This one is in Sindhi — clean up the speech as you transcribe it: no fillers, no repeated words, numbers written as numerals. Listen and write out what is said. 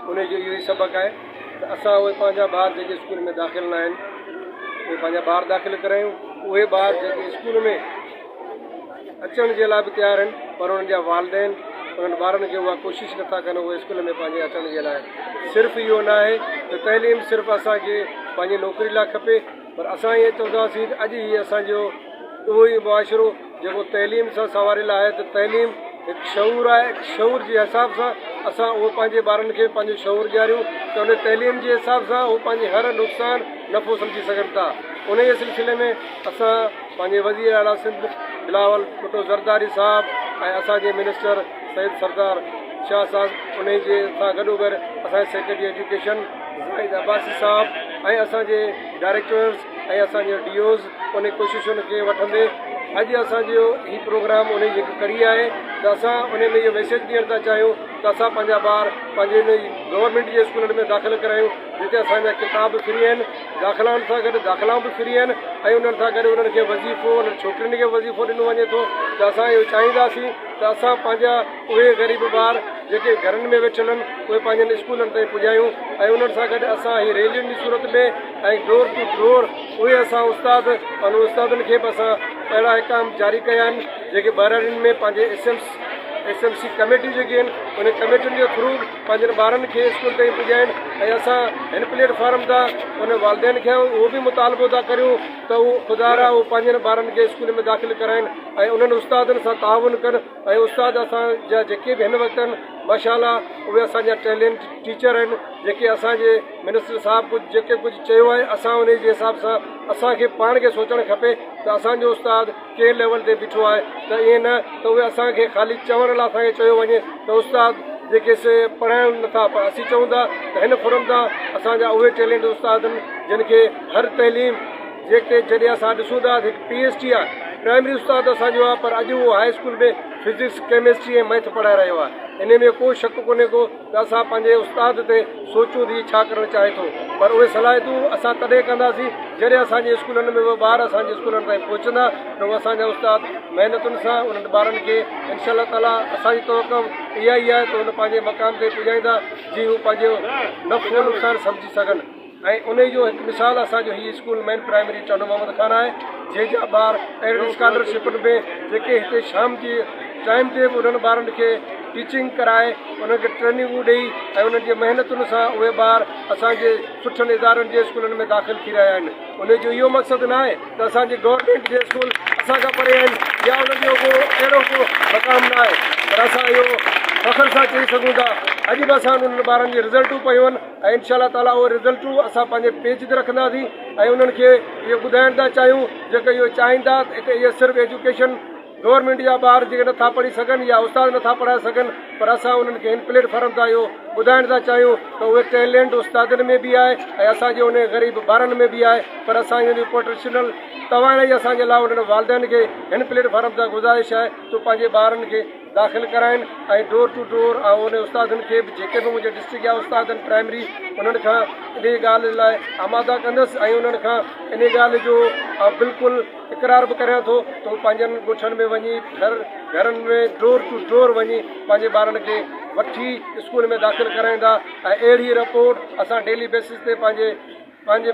انهي جو اهو ئي سبق آهي ته اسان اهي پنهنجا ٻار جيڪي اسڪول ۾ داخل نه آهن اهي پنهنجا ٻار داخل ڪرايون، اهي ٻار جيڪي اسڪول ۾ اچڻ جي لاء به تيار آهن پر انهن جا والدين انهن ٻارن کي اها ڪوشش نٿا ڪن اهي اسڪول ۾ پنهنجي اچڻ جي لاء. صرف اهو نه آهي ته تعليم صرف اسان کي پنهنجي نوڪري لاء کپي پر اسان ائين چونداسين ته اڄ هي اسان جو اهو ئي معاشرو جيڪو تعليم سان سنواريل آهي ته تعليم هڪ شعور آهي، هڪ شعور جي حساب سان اسان اهو پنهنجي ٻارن کي پنهنجو شعور ڏياريون ته ان تعليم جي حساب سان هو پنهنجي هر نقصان نفعو سمجهي سگهن ٿا. انهيء سلسلي ۾ اسان پنهنجي وزير اعليٰ سنڌ بلاول ڀٽو زرداري صاحب ۽ اسان جي منسٽر سيد سردار شاهه صاحب انهي جي سان گڏوگڏ اسان جي سيڪريٽري ايجوڪيشن زاهد عباسي صاحب ۽ اسان جي ڊائريڪٽرز ۽ اسان جي ڊي اوز انهي ڪوششن کي وٺندي اڄ اسان جو هي پروگرام انهي جي هڪ ڪڙي آهي ته اسان انهي ۾ اهو ميسيج ڏيڻ ٿا چاهيون ته اسان پنهنجا ٻار پنهنجي انهي گورنمينٽ جي اسڪولن ۾ داخل ڪرايون جتي اسان جا ڪتاب به فري آهن داخلائن سان گڏ داخلائون به فري آهن ۽ انهن سان گڏ انهن کي وظيفو انهن ڇوڪرين کي وظيفو ڏنو وڃي ٿو ته اسان اهو چاهينداسين ته اسان پنهنجا اهي غريب ٻار جيڪي گهرن ۾ ويٺل آهن اهي پنهنجن اسڪولن تائين پڄايون ۽ انهن سان گڏ اسان هي ريلين جي صورت ۾ ۽ ڊور ٽو ڊور اهي اسان استاد انهن استادن کي به اسان اهڙا احڪام جاري ڪيا آهن جيڪي ٻهراڙين ۾ پنهنجي S M S M C ڪميٽيون جيڪي آهن انهن ڪميٽين جي ٿرو پنهنجن ٻارن کي اسڪول تائين پڄائين ۽ اسان هن پليٽ فارم تان انهن والدين کي اهو به مطالبو ٿا ڪريون ته هو خدارا هو پنهنجن ٻارن کي اسڪول ۾ داخل ڪرائين ۽ انهن استادن سان تعاون ڪن ۽ استاد اسان جا جيڪي به هن وقت آهن ماشاء الله اهي اسان جا ٽيلنٽ ٽيچر آهن جيڪي اسان جي منسٽر صاحب ڪجهه جيڪي ڪجهه چيو آهي اسان انهي جي حساب سان اسان کي پاڻ کي سوچڻ کپي ته اسان جو استاد ڪنهن ليول تي بيٺو آهي ته ائين نه ته اهي اسان کي خالي چوڻ لاء اسان کي چيو وڃي ته استاد جيڪي سي پڙهائڻ نٿا پر اسين چئون ٿا ته هن فورم تان اسان جا اهي ٽيلنٽ استاد آهن جن کي هر تعليم جيڪي جڏهن اسان ڏسون ٿا هڪ پي ايڇ ڊي آهي پرائمري استاد اسان جو آهي پر اڄ اهو high school ۾ physics chemistry ۽ math پڙهائي رهيو آهي ان ۾ ڪو شڪ ڪونهي ڪو ته اسان پنهنجي استاد تي سوچون ته هي ڇا ڪرڻ چاهي ٿو پر اهي صلاحيتون اسان تڏهن ڪنداسين جڏهن اسان جي اسڪولن ۾ اهي ٻار اسان جي اسڪولن تائين پهچندا ته اهي اسان جا استاد محنتن سان انهن ٻارن کي انشاء الله تعالي اسان جي توقع اها ئي آهي ته ان پنهنجي مقام تي پڄائيندا جي هو پنهنجو نفعو نقصان سمجهي سگهن. ۽ انهي جو هڪ مثال اسان جو هي school main primary Tando Muhammad Khan آهي جنهن جا ٻار اهڙين اسڪالرشپن ۾ جيڪي هتي شام جي ٽائيم تي به انهن ٻارن کي ٽيچنگ ڪرائي انهن کي ٽريننگون ڏئي ۽ انهن جي محنتن سان اهي ٻار اسان جي سٺن ادارن جي اسڪولن ۾ داخل ٿي رهيا آهن انهي جو اهو مقصد نه آهي ته اسان جي گورنمينٽ جي اسڪول اسان کان پري آهن يا انهن جو ڪو اهڙو ڪو مقام نه آهي پر اسان اهو فخر سان چئي سگهون ٿا اڄ به اسان انهن ٻارن جي رزلٽون پيون آهن ۽ انشاء الله تعالي اهي رزلٽون اسان پنهنجي پيج تي رکنداسين ۽ انهن کي اهو ٻڌائڻ ٿا چاهيون جيڪي اهو چاهين ٿا ته هتي اهي صرف ايجوڪيشن گورنمينٽ جا ٻار جيڪي نٿا پڙهي سگهن يا استاد نٿا پڙهائي سگهن پر اسان انهن کي هن پليٽ فارم تان اهو ٻڌائڻ ٿا چاهيون ته اهي ٽيلنٽ استادن ۾ به آهي ۽ اسان جي انهن غريب ٻارن ۾ به آهي پر اسان جي پوٽينشل توانائي اسان جي لاء انهن والدين کي هن پليٽ فارم تان گذارش آهي ته پنهنجي ٻارن کي داخل ڪرائين ۽ ڊور ٽو ڊور آئون انهن استادن کي به جيڪي به منهنجي ڊسٽرڪٽ جا استاد آهن پرائمري انهن کان انهي ڳالهه لاء آماده ڪندس ۽ انهن کان انهي ڳالهه جو آئون بلڪل اقرار به ڪريان ٿو ته هو پنهنجن ڳوٺن ۾ وڃي گهر گهرن ۾ ڊور ٽو ڊور وڃي پنهنجي ٻارن کي وٺي اسڪول ۾ داخل ڪرائيندا ۽ اهڙي رپورٽ اسان ڊيلي بيسز تي پنهنجي پنهنجي.